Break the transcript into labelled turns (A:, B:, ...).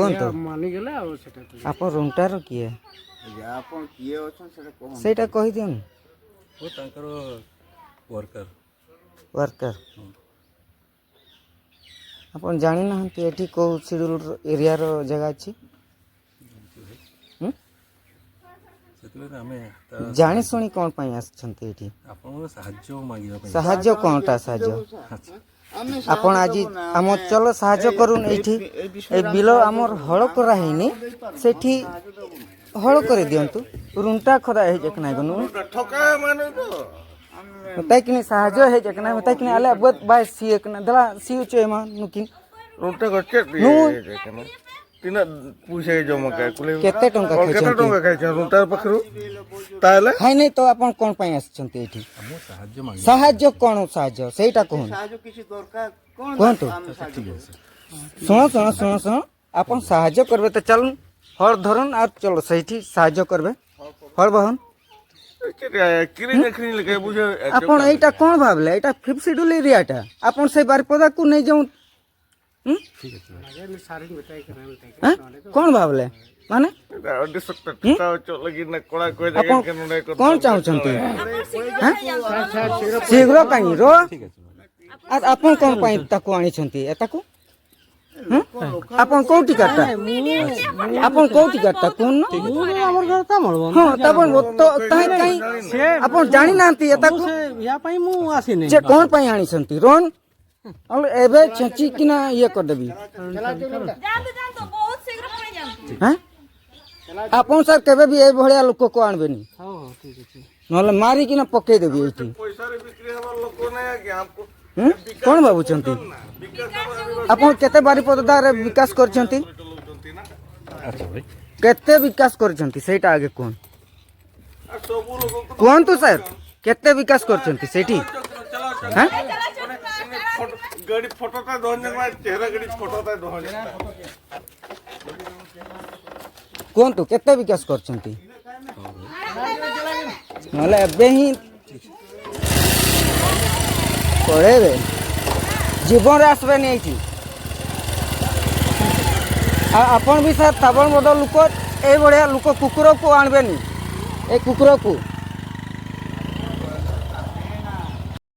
A: କୁହନ୍ତୁ।
B: ମାନିଗଲେ ଆଉ ସେଟା କରିବେ।
A: ଆପଣ ରୁମଟାର କିଏ?
C: ଆଜ୍ଞା, ଆପଣ କିଏ ଅଛନ୍ତି ସେଟା କହନ୍ତୁ।
A: ସେଇଟା କହିଦିଅନ୍ତୁ।
D: ଓ ତାଙ୍କର ୱାର୍କର।
A: ୱାର୍କର। ଆପଣ ଜାଣିନାହାନ୍ତି ଏଠି କେଉଁ ସିଡ୍ୟୁଲ୍ ଏରିଆର ଜାଗା ଅଛି? ହୁଁ?
D: ସେଥିପାଇଁ ତ ଆମେ ତା
A: ଜାଣି ଶୁଣି କ'ଣ ପାଇଁ ଆସିଛନ୍ତି ଏଠି?
D: ଆପଣଙ୍କର ସାହାଯ୍ୟ ମାଗିବା ପାଇଁ।
A: ସାହାଯ୍ୟ କ'ଣଟା ସାହାଯ୍ୟ?
D: ଆଚ୍ଛା।
C: ଆମେ
A: ଆପଣ ଆଜି ଆମ ଚଲ ସାହାଯ୍ୟ କରୁନ୍। ଏଇଠି ଏଇ ବିଲ ଆମର ହଳ କରା ହେଇନି, ସେଠି ହଳ କରିଦିଅନ୍ତୁ। ରୁଣ୍ଟା ଖଦା ହେଇଯାକ ନାଇଁ ଗନୁ।
E: ଠକା ମାନେ ତ
A: ତାଇକିନି ସାହାଯ୍ୟ ହେଇଯାକ ନାଇଁ ତାଇକିନି ଆଲେ ବତ ବାय ସି एकना दला सी उचे मा नुकिन।
E: ରୁଣ୍ଟା ଗଛେ
A: ନୁ।
E: ତିନା ପଇସା ଜମା କାଏ କୁଲେ।
A: କେତେ ଟଙ୍କା
E: କେତେ
A: ଖାଇଛନ୍ତି?
E: ଟଙ୍କା ଖାଇଛନ୍ତି ରୁଣ୍ଟାର ପାଖରୁ ତାହେଲେ?
A: ଖାଇ ନାଇଁ ତ ଆପଣ କ'ଣ ପାଇଁ ଆସିଛନ୍ତି ଏଠି?
D: ମୁଁ ସାହାଯ୍ୟ ମାଗିବା।
A: ସାହାଯ୍ୟ କ'ଣ ସାହାଯ୍ୟ ସେଇଟା କୁହନ୍ତୁ।
C: ସାହାଯ୍ୟ କିଛି ଦରକାର କ'ଣ?
A: କୁହନ୍ତୁ।
C: ଆମେ ସାହାଯ୍ୟ
D: ଠିକ୍ ଅଛି।
A: ଶୁଣ ଶୁଣ ଶୁଣ ଶୁଣ, ଆପଣ ସାହାଯ୍ୟ କରିବେ ତ ଚାଲୁন, ହଳ ଧରୁন ଆଉ ଚলো ସେଇଠି ସାହାଯ୍ୟ କରିବେ, ହଳ ବହନ।
E: କିରିଂ ଆଖରିଂ ଲେଖା ବୁଝେ।
A: ଆପଣ ଏଇଟା କ'ଣ ଭାବିଲେ? ଏଇଟା ଫିଫ୍ଥ ସିଡ୍ୟୁଲ୍ ଏରିଆଟା, ଆପଣ ସେଇ ବାରିପଦାକୁ ନେଇଯାଉଁ। ହୁଁ?
D: ଠିକ୍ ଅଛି ଭାଇ।
A: ଆଁ? କ'ଣ ଭାବିଲେ ମାନେ? ଆପଣ କ'ଣ ଚାହୁଁଛନ୍ତି? ଆଁ? ଶୀଘ୍ର କାହିଁ ର।
D: ଠିକ୍ ଅଛି ଭାଇ।
A: ଆଉ ଆପଣ କ'ଣ ପାଇଁ ତାକୁ ଆଣିଛନ୍ତି ଏ ତାକୁ? ହୁଁ? ଆପଣ କୋଉଠି କାରଟା? ଆପଣ କୋଉଠି କାରଟା କୁହନ?
B: ଆମର ଘର ତାମଳ।
A: ହଁ, ତାପରେ ତ କାହିଁ କାହିଁ ଆପଣ ଜାଣିନାହାନ୍ତି ଏ ତାକୁ?
B: ସେ ୟା ପାଇଁ ମୁଁ ଆସିନି।
A: ଯେ କ'ଣ ପାଇଁ ଆଣିଛନ୍ତି? ରୋହନ ଏବେ ଛେଚିକିନା ଇଏ କରିଦେବି।
F: ଯାଆନ୍ତୁ ଯାଆନ୍ତୁ, ବହୁତ ଶୀଘ୍ର ପଳେଇ ଯାଆନ୍ତୁ।
A: ହାଁ, ଆପଣ ସାର୍ କେବେ ବି ଏଇଭଳିଆ ଲୋକକୁ ଆଣିବେନି।
B: ହଉ ହଉ, ଠିକ ଅଛି।
A: ନହେଲେ ମାରିକିନା ପକେଇଦେବି ଏଇଠି।
E: ପଇସାରେ ବିକ୍ରି ହେବାର ଲୋକ ନାଇଁ ଆଜ୍ଞା ଆମକୁ।
A: ହୁଁ? କ'ଣ ଭାବୁଛନ୍ତି ଆପଣ? କେତେ ବାରିପଦାରେ ବିକାଶ କରିଛନ୍ତି?
D: ଆଚ୍ଛା ଭାଇ।
A: କେତେ ବିକାଶ କରିଛନ୍ତି ସେଇଟା ଆଗେ କୁହନ୍ତୁ।
E: ସବୁ ଲୋକଙ୍କୁ
A: କୁହନ୍ତୁ ସାର୍, କେତେ ବିକାଶ କରିଛନ୍ତି ସେଇଠି? ହାଁ?
E: ଗାଡି ଫଟୋଟା ଧରିଲେ, ଚେହେରା ଗାଡି ଫଟୋଟା ଧରିଲେ।
A: କୁହନ୍ତୁ କେତେ ବିକାଶ କରିଛନ୍ତି, ନହେଲେ ଏବେ ହିଁ ପଳେଇବେ, ଜୀବନରେ ଆସିବେନି ଏଇଠି। ଆଉ ଆପଣ ବି ସାର୍, ତାବଣ ବଡ଼ ଲୋକ, ଏଇଭଳିଆ ଲୋକ କୁକୁରକୁ ଆଣିବେନି, ଏ କୁକୁରକୁ।